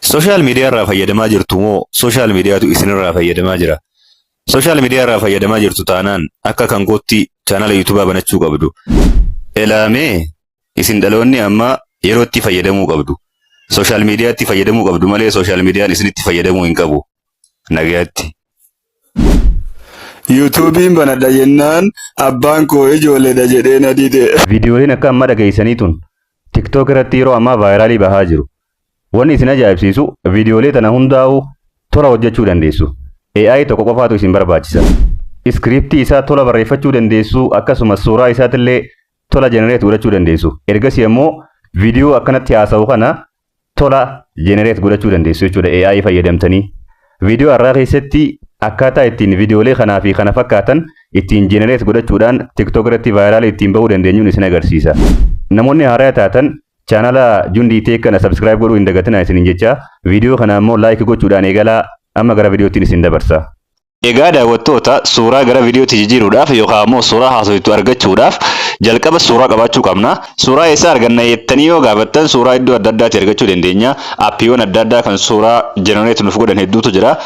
Social media irraa fayyadamaa jirtu moo social mediatu isinirraa fayyadamaa jira? Social media irraa fayyadamaa jirtu taanaan akka kan kootti chaanala YouTubaa banachuu qabdu. Elaamee isin dhaloonni ammaa yerootti fayyadamuu qabdu. Social mediatti fayyadamuu qabdu malee social mediaan isinitti fayyadamuu hin qabu. Nagayaatti. YouTubiin banadha jennaan abbaan koo ijoolleedha jedhee na dide. Viidiyooleen akka amma dhageessanii tun TikTok irratti yeroo ammaa viralii bahaa jiru. Wanni isin ajaa'ibsiisu, viidiyoolee tana hundaa'uu tola hojjechuu dandeessu. AI tokko qofaatu isin barbaachisa. Scriptii isaa tola barreeffachuu dandeessu, akkasumas suuraa isaatillee tola generate godhachuu dandeessu. Ergasii immoo viidiyoo akkanatti haasa'u kana tola generate godhachuu dandeessu jechuudha AI fayyadamtanii. Viidiyoo har'aa keessatti akkaataa ittiin viidiyoolee kanaa fi kana fakkaatan ittiin generate godhachuudhaan TikTok irratti viralii ittiin bahuu dandeenyuun isin agarsiisa. Namoonni haaraa taatan chaanala Jundii Tech kana subscribe godhuu hin dagatinaa isiniin jecha, viidiyoo kana immoo like gochuudhaan eegalaa. Amma gara viidiyoottiin isin dabarsa. Egaa daawwattoota, suuraa gara viidiyootti jijjiiruudhaaf yookaan immoo suuraa haasoftu argachuudhaaf jalqaba suuraa qabaachuu qabna. Suuraa eessaa arganna jettanii yoo gaafattan, suuraa iddoo adda addaatti argachuu dandeenya. Appiiwwan adda addaa kan suuraa generate nuuf godhan hedduutu jira.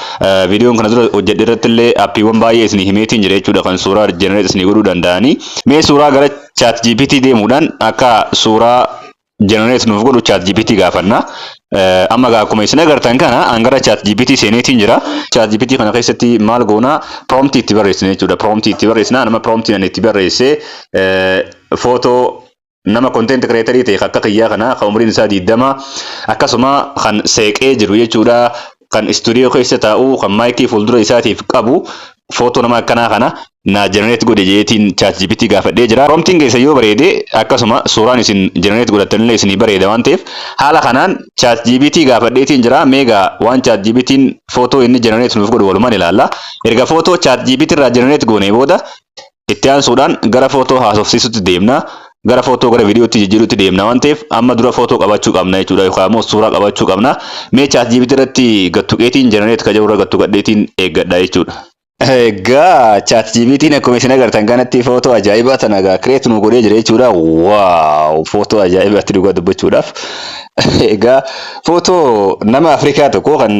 Viidiyoon kana dura hojjedhe irratti illee appiiwwan baay'ee isinii himeetiin jira jechuudha, kan suuraa generate isinii godhuu danda'anii. Mee suuraa gara Chat GPT deemuudhaan akka suuraa generate nuuf godhu Chat GPT gaafanna. Amma gaa akkuma isin agartan kana an gara Chat GPT seeneetiin jira. Chat GPT kana keessatti maal goona? Prompt itti barreessina jechuudha. Prompt itti barreessina. Nama prompt ani itti barreesse footoo nama content creator ta'e akka kiyyaa kana, kan umriin isaa 20, akkasuma kan seeqee jiru jechuudha. Kan istuudiyoo keessa taa'u, kan maayikii fuuldura isaatiif qabu, footoo nama akkanaa kana naa generate godhe jeetiin Chat GPT gaafadhee jira. Promptiin keessa yoo bareede, akkasuma suuraan isin generate godhattanillee isinii bareeda waan ta'eef, haala kanaan Chat GPT gaafadheetiin jira. Meegaa waan Chat GPT'n footoo inni generate nuuf godhu walumaan ilaalla. Erga footoo Chat GPT irraa generate goonee booda, itti aansuudhaan gara footoo haasofsiisutti deemna. Gara footoo gara viidiyootti jijjiiruutti deemna waan ta'eef, amma dura footoo qabachuu qabna jechuudha, yookaan immoo suuraa qabachuu qabna. Mee Chat GPT irratti gattuqeetiin generate ka jedhu irra gattuqadheetiin eeggadha jechuudha. Egaa Chat GPT'n akkuma isin agartan kanatti footoo ajaa'ibaa tana egaa create nu godhee jira jechuudha. Wow, footoo ajaa'ibaatti dhugaa dubbachuudhaaf. Egaa footoo nama Afrikaa tokko kan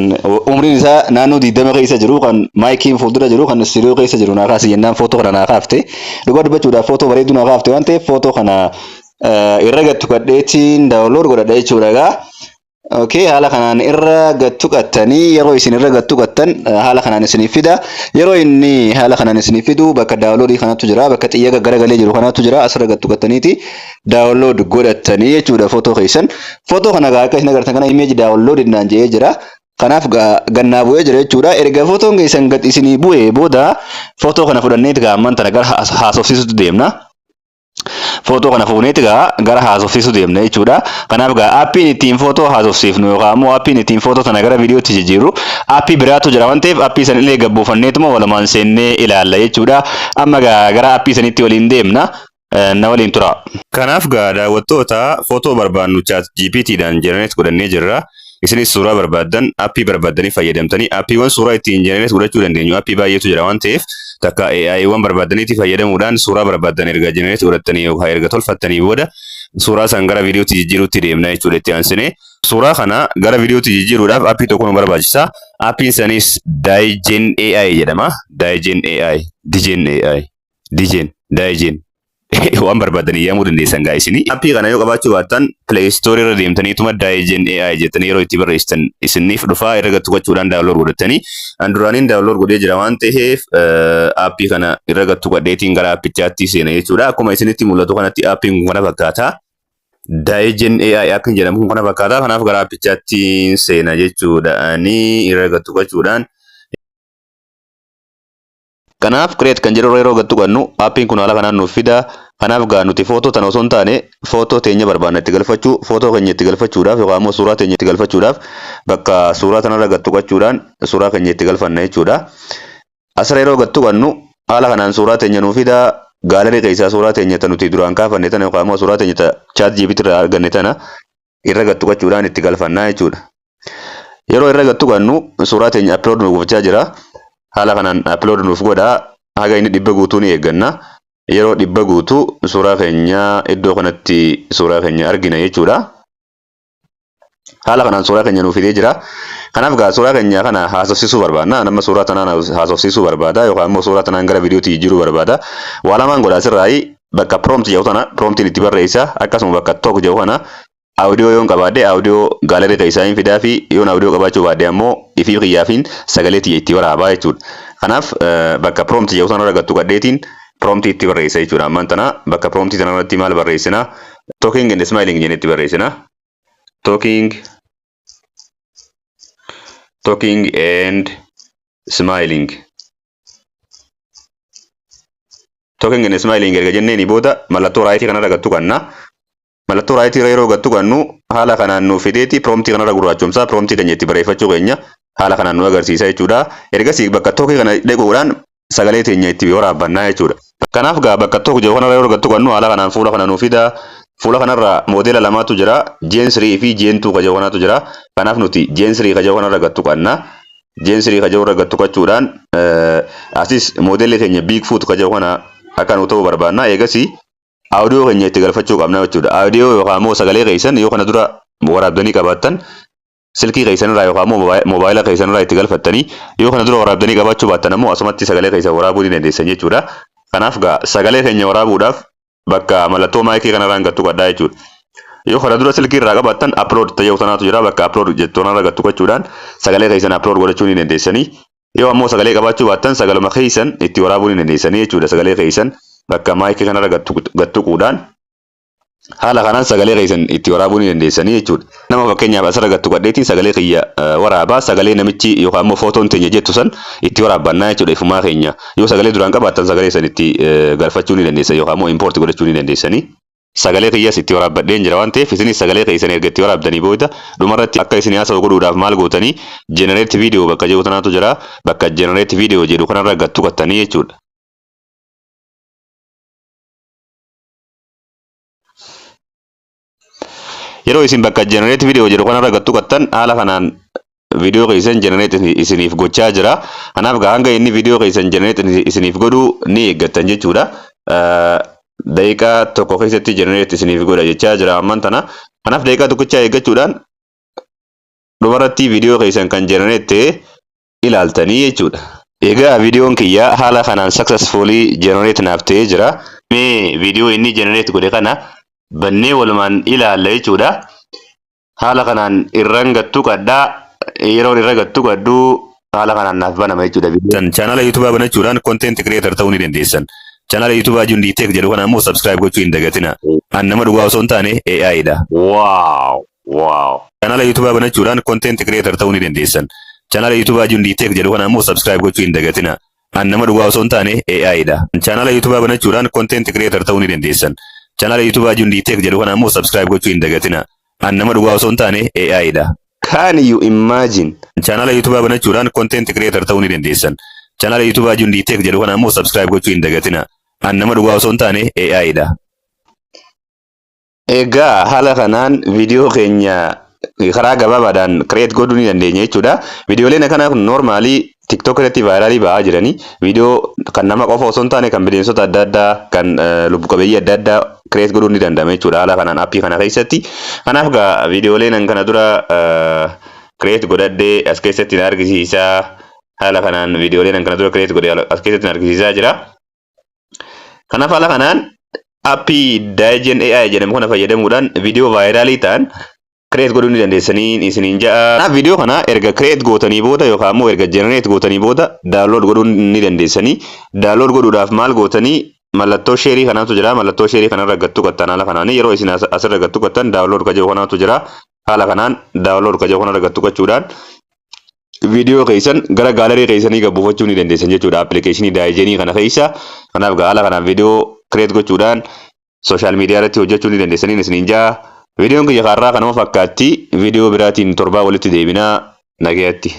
umriin isaa naannoo 20 keessa jiru, kan maayikiin fuuldura jiru, kan istuudiyoo keessa jiru naa kaasi jennaan footoo kana naa kaafte. Dhugaa dubbachuudhaaf footoo bareedduu naa kaafte waan ta'eef, footoo kana irra gattu kadheetiin download godhadha jechuudha egaa. Okay, haala kanaan irra gattu qattanii, yeroo isin irra gattu qattan haala kanaan isiniif fida. Yeroo inni haala kanaan isiniif fidu, bakka downloadii kanatu jira, bakka xiyya garagalee jiru kanatu jira, asirra gattu qattaniiti download godhattanii jechuudha footoo keessan. Footoo kana akka isin agartan kana image download naan jedhee jira. Kanaaf gannaa bu'ee jira jechuudha. Erga footoon keessan gad isinii bu'ee booda, footoo kana fudhanneeti gaa amman tana gara haasofsiisutti deemna. Footoo kana fuuneeti gaa gara haasofsiisuu deemna jechuudha. Kanaaf gaa appiin ittiin footoo haasofsiifnu yookaan immoo appiin ittiin footoo sana gara viidiyootti jijjiirru appii biraatu jira waan ta'eef, appii sana illee gabbuufanneetuma walumaan seennee ilaalla jechuudha. Amma gaa gara appii sanitti waliin deemna. Na waliin tura. Kanaaf gaa daawwattoota, footoo barbaannu Chat GPTdhaan generate godhannee jirra. Isinis suuraa barbaaddan appii barbaaddanii fayyadamtanii, appiiwwan suuraa ittiin generate godhachuu dandeenyu appii baay'eetu jira waan ta'eef, takka AIwwan barbaaddaniitti fayyadamuudhaan suuraa barbaaddan erga generate godhattanii yookaan erga tolfattanii booda, suuraa san gara viidiyootti jijjiiruutti deemna jechuudha itti aansinee. Suuraa kana gara viidiyootti jijjiiruudhaaf appii tokko nu barbaachisa. Appiin sanis Digen AI jedhama. Digen AI, Digen AI, Digen, Digen. Waan barbaadanii yaamuu dandeessan gaa isinii. Appii kana yoo qabaachuu baattan, Play Store irra deemtaniituma Digen AI jettanii yeroo itti barreessitan isiniif dhufaa, irra gattuqachuudhaan download godhattanii. An duraaniin download godhee jira waan ta'eef, appii kana irra gattuqadheetiin gara appichaatti seena jechuudha. Akkuma isinitti mul'atu kanatti appiin kun kana fakkaata. Digen AI appiin jedhamu kun kana fakkaata. Kanaaf gara appichaatti seena jechuudha. Ani irra gattuqachuudhaan. Kanaaf create kan jedhu yeroo gattuqannu appiin kun haala kanaan nuuf fida. Kanaaf gaa nuti footoo tana osoo hin taane footoo teenya barbaanna itti galfachuu, footoo keenya itti galfachuudhaaf yookaan immoo suuraa teenya itti galfachuudhaaf, bakka suuraa tanarra gattuqachuudhaan suuraa keenya itti galfanna jechuudha. Asirra yeroo gattuqannu haala kanaan suuraa teenya nuuf fida. Gallery keessaa suuraa teenya ta nuti duraan kaafanne tana yookaan immoo suuraa teenya ta Chat GPT irraa arganne tana irra gattuqachuudhaan itti galfannaa jechuudha. Yeroo irra gattuqannu suuraa teenya upload nuuf gochaa jira. Haala kanaan upload nuuf godha. Haga inni 100 guutuu ni eegganna. Yeroo 100 guutuu suuraa keenya iddoo kanatti suuraa keenya argina jechuudha. Haala kanaan suuraa keenya nuuf fidee jira. Kanaaf gaa suuraa keenya kana haasofsiisuu barbaadna. Nama suuraa tanaan haasofsiisuu barbaada yookaan immoo suuraa tanaan gara viidiyootti jijjiiruu barbaada. Waa lamaan godha. Asirraayi bakka prompt jedhu tana promptiin itti barreessa, akkasuma bakka talk jedhu kana audio yoon qabaadhe audio gallery keessaa hin fidaa fi yoon audio qabaachuu baadhe ammoo ifii kiyyaafiin sagalee tiyya itti waraabaa jechuudha. Kanaaf bakka prompt jedhu sana argattu gadheetiin prompt itti barreessa jechuudha. Ammaan tana bakka prompt tana irratti maal barreessina? "Talking and smiling" jennee itti barreessina. Talking and smiling. "Talking and smiling" erga jenneeni booda mallattoo rightii kanarra gattu kanna. Mallattoo rightii yeroo gattu kannu haala kanaan nuuf fideeti promptii kanarra gurraachomsaa promptii keenya itti barreeffachuu keenya haala kanaan nu agarsiisa jechuudha. Ergasii bakka talkii kana dhaquudhaan sagalee teenya itti waraabbannaa jechuudha. Kanaaf gaa bakka talk jedhu kanarra yeroo gattu kannu haala kanaan fuula kana nuuf fida. Fuula kanarra moodela lamaatu jira. Gen 3 fi Gen 2 ka jedhu kanatu jira. Kanaaf nuti Gen 3 ka jedhu kanarra gattu kanna. Gen 3 ka jedhu irra gattu qachuudhaan asis moodelli keenya Bigfoot ka jedhu kana akka nu ta'u barbaanna. Eegasii audio keenya itti galfachuu qabna jechuudha. Audio yookaan immoo sagalee keessan yoo kana dura waraabdanii qabaattan silkii keessan irraa yookaan immoo moobaayila keessan irraa itti galfattanii, yoo kana dura waraabdanii qabaachuu baattan ammoo asumatti sagalee keessan waraabuu ni dandeessan jechuudha. Kanaaf gaa sagalee keenya waraabuudhaaf bakka mallattoo micii kanarraan gattu qaddaa jechuudha. Yoo kana dura silkii irraa qabaattan upload ta'uu sanaatu jira, bakka upload jettu kanarra gattu qachuudhaan sagalee keessan upload godhachuu ni dandeessanii. Yoo ammoo sagalee qabaachuu baattan sagaluma keessan itti waraabuu ni dandeessanii jechuudha. Sagalee keessan bakka micii kanarra gattuquudhaan haala kanaan sagalee keessan itti waraabuu ni dandeessanii jechuudha. Nama fakkeenyaaf asirra gattu qadheetiin sagalee kiyya waraabaa, sagalee namichi yookaan immoo footoon teenya jettu san itti waraabbannaa jechuudha ifumaa keenya. Yoo sagalee duraan qabaattan sagalee san itti galfachuu ni dandeessan yookaan immoo import godhachuu ni dandeessanii. Sagalee kiyyas itti waraabbadheen jira waan ta'eef, isinis sagalee keessan erga itti waraabdanii booda dhumarratti akka isin haasa'u godhuudhaaf maal gootanii? Generate video bakka jedhu tanaatu jira, bakka generate video jedhu kanarra gattu qattanii jechuudha. Yeroo isin bakka generate video jedhu kanarra gattu qattan haala kanaan viidiyoo keessan generate isiniif gochaa jira. Kanaaf gaa hanga inni viidiyoo keessan generate isiniif godhu ni eeggattan jechuudha. Daqiiqaa 1 keessatti generate isiniif godha jechaa jira amman tana. Kanaaf daqiiqaa tokkichaa eeggachuudhaan dhumarratti viidiyoo keessan kan generate ta'e ilaaltanii jechuudha. Egaa viidiyoon kiyya haala kanaan successfully generate naaf ta'ee jira. Mee viidiyoo inni generate godhe kana bannee walumaan ilaalla jechuudha. Haala kanaan irraan gattu qadhaa, yeroon irra gattu qadhu haala kanaan naaf banama jechuudha. Chaanala YouTubeaa banachuudhaan content creator ta'uu ni dandeessan. Chaanala YouTubeaa Jundii Tech jedhu kana immoo subscribe gochuu hin dagatina. An nama dhugaa osoo hin taane AI dha. Wow. Chaanala YouTubeaa banachuudhaan content creator ta'uu ni dandeessan. Chaanala YouTubeaa Jundii Tech jedhu kana immoo subscribe gochuu hin dagatina. An nama dhugaa osoo hin taane AI dha. Chaanala YouTubeaa banachuudhaan content creator ta'uu ni dandeessan. Chaanala YouTubeaa Jundii Tech jedhu kana immoo subscribe gochuu hin dagatina. An nama dhugaa osoo hin taane AI dha. Can you imagine? Chaanala YouTubeaa banachuudhaan content creator ta'uu ni dandeessan. Chaanala YouTubeaa Jundii Tech jedhu kana immoo subscribe gochuu hin dagatina. An nama dhugaa osoo hin taane AI dha. Egaa haala kanaan viidiyoo keenya karaa gabaabaadhaan create godhuu ni dandeenya jechuudha. Viidiyooleen akkanaa kun normally TikTok irratti viralii ba'aa jiranii, viidiyoo kan nama qofa osoo hin taane kan bineensota adda addaa, kan lubbu qabeeyyii adda addaa create godhuun ni danda'ama jechuudha haala kanaan appii kana keessatti. Kanaaf gaa viidiyooleen an kana dura create godhadhee as keessatti na argisiisaa, haala kanaan viidiyooleen an kana dura create godhe as keessatti na argisiisaa jira. Kanaaf haala kanaan appii Digen AI jedhamu kana fayyadamuudhaan viidiyoo viralii ta'an create godhuu ni dandeessanii isiniin ja'a. Kanaaf viidiyoo kana erga create gootanii booda yookaan immoo erga generate gootanii booda download godhuu ni dandeessanii. Download godhuudhaaf maal gootanii? Mallattoo shareii kanaatu jira. Mallattoo shareii kanarra gattu qattan haala kanaan yeroo isin asirra gattu qattan download ka jedhu kanaatu jira. Haala kanaan download ka jedhu kanarra gattu qachuudhaan viidiyoo keessan gara gallery keessanii gad buufachuu ni dandeessan jechuudha appilikeeshinii Digenii kana keessa. Kanaaf haala kanaan viidiyoo create gochuudhaan social media irratti hojjechuu ni dandeessanii isiniin ja'a. Viidiyoon kiyya kaarraa kanuma fakkaatti. Viidiyoo biraatiin torbaa walitti deebinaa, nagayatti.